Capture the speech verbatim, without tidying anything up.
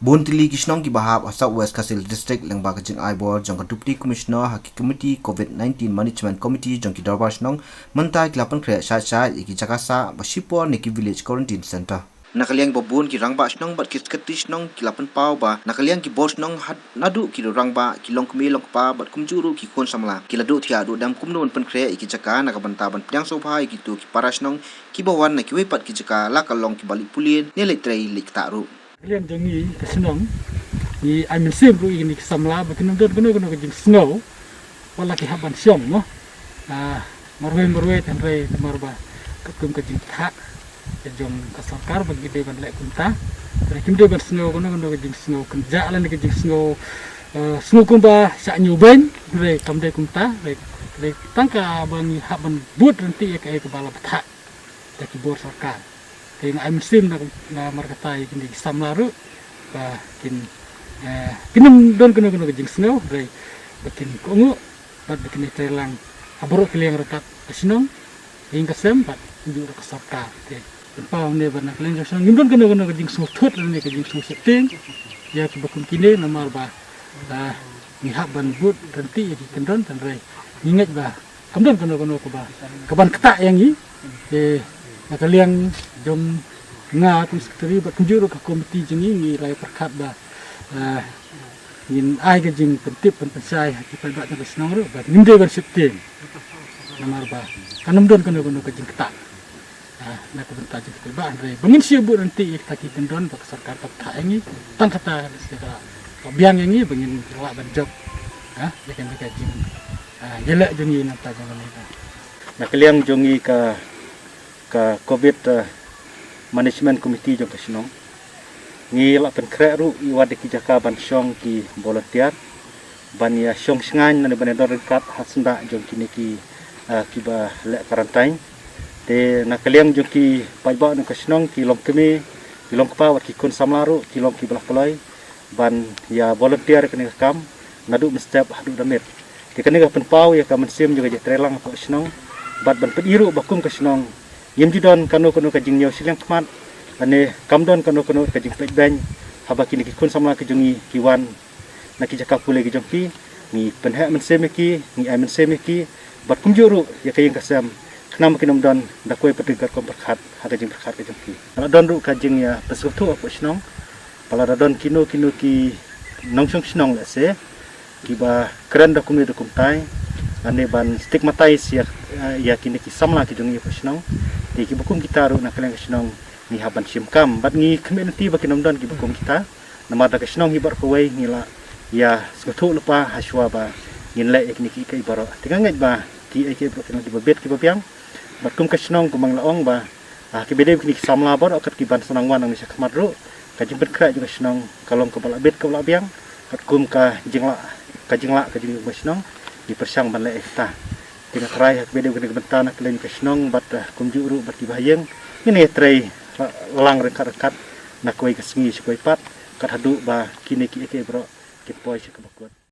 Bun tylli ki shnong kiba hap ha South West Khasi Hills District lyngba ka jingai bor jong ka Deputy Commissioner ha ki Committee Covid nineteen Management Committee jong ki Dorbar Shnong mynta ki la pynkhreh shai shai ïa ki jaka sah ba shipor ne ki Village Quarantine Centre. Na ka liang ba bun ki rangbah shnong bad ki Secretary shnong ki la pynpaw ba na ka liang ki bor shnong naduh ki rangbah, ki longkmie longkpa bad kumjuh ruh ki khun samla ki la duh thiah duh dem kumno ban pynkhreh ïa ki jaka na ka bynta ban pdiang sngewbha ïa kito ki para shnong kiba wan na kiwei pat ki jaka, la ka long kiba leit pule ne leit trei leit ktah ruh. Ka liang jong ngi ka shnong, ngi ai mynsiem ruh ïa kine ki samla ba kin ym don kano kano ka jingsngew wat la ki hap ban shong, mo. Ah, marwei marwei, hynrei namar ba katkum ka jingthah ka jong ka sorkar ba ngi dei ban leh kumta. Hynrei kim dei ban sngew kano kano ka jingsngew kynjah lane ka jingsngew, eh, sngew kumba shah ñiewbeiñ, hynrei kam dei kumta. Hynrei, hynrei tang kaba ngi hap ban bud ryntih ïa kaei kaba la bthah da ki bor sorkar. Te nga ai mynsiem na, namar kata ïa kine ki samla ruh ba kin, eh, kin ym don kano kano ka jingsngew, hynrei ba kin kohnguh bad ba kin ïatreilang ha baroh ki liang ryngkat ka shnong, ïing ka sem bad kumjuh ruh ka sorkar. Te pynpaw ne ba na ka liang ka shnong ngim don kano kano ka jingsngewthut lane ka jingsngewsheptieng ïa kiba kum kine, namar ba, ah, ngi hap ban bud ryntih ïa ki kyndon, hynrei ngi ngeit ba kam don kano kano kaba, kaban ktah ïa ngi. Te na ka liang jong nga kum Secretary bad kumjuh ruh ka komiti jong ngi, ngi la ïa pyrkhat ba, eh, ngin ai ka jingpyntip pynpynshai ha ki paidbah jong ka shnong ruh ba ngim dei ban sheptieng, namar ba kan ym don kano kano ka jingktah. Ah, na ka bynta jong ki paidbah, hynrei ba ngin shu bud ryntih ïa kita ki kyndon ba ka sorkar ka bthah ïa ngi. Tang kata ka biang ïa ngi ba ngin lah ban jop, ah, ïa kane ka jing, ah, ïaleh jong ngi na ka bynta jong kane ka. Na ka liang jong ngi ka, ka Covid, ah, Management Committee jong ka shnong, ngi la pynkhreh ruh ïa wat ïa ki jaka ban shong ki volunteer ban ïa shong shngaiñ lane ban ïa don ryngkat ha syndah jong kine ki, ah, kiba leh quarantine. Te na ka liang jong ki paidbah jong ka shnong, ki longkmie, ki longkpa wat ki khun samla ruh ki long kiba la kloi ban ïa volunteer ïa kane ka kam naduh mynstep haduh da miet. Te kane ka pynpaw ïa ka mynsiem jong ka jingtreilang hapoh shnong bad ban pyni ruh ba kum ka shnong ngim ju don kano kano ka jingñiew shiliang khmat lane kam don kano kano ka jingpeit beiñ haba kine ki khun samla ki jong ngi ki wan na ki jaka pule ki jong ki. Ngi pynheh mynsiem ïa ki, ngi ai mynsiem ïa ki bad kumjuh ruh ïa ka ïing ka sem, khnang ba kin ym don da kawei pat ka rukom pyrkhat ha ka jingpyrkhat ka jong ki. La don ruh ka jingïa pynsngewthuh hapoh shnong ba lada don kino kino ki nongshong shnong lehse kiba kren da kumne da kumtai lane ban stigmatize ïa, eh, ïa kine ki samla ki jong ngi hapoh shnong, te kiba kum kita ruh na ka liang ka shnong ngi hap ban shim kam bad ngi khmih lynti ba kin ym don kiba kum kita. Namar da ka shnong hi baroh kawei ngi la ïa sngewthuh lypa ha shuwa ba ngin leh ïa kine kiei kiei baroh. Te nga ngeit ba kiei kiei baroh ki long kiba bit kiba biang. Bad kum ka shnong kumba nga la ong ba, ah, kiba dei kine ki samla baroh kat ki ban sa nang wan nangne sha khmat ruh, ka jingpynkhreh jong ka shnong ka long kaba la bit kaba la biang. Katkum ka jinglah, ka jinglah ka jong ka shnong, ngi pyrshang ban leh ïa kata. Te nga trai ha kaba dei kane ka bynta na ka liang ka shnong bad, ah, kumjuh ruh bad kiba ha ïing, ngin ïa trei, ah, lang ryngkat ryngkat na kawei ka sngi sha kawei pat, kat haduh ba kine kiei kiei baroh kin poi sha kaba kut.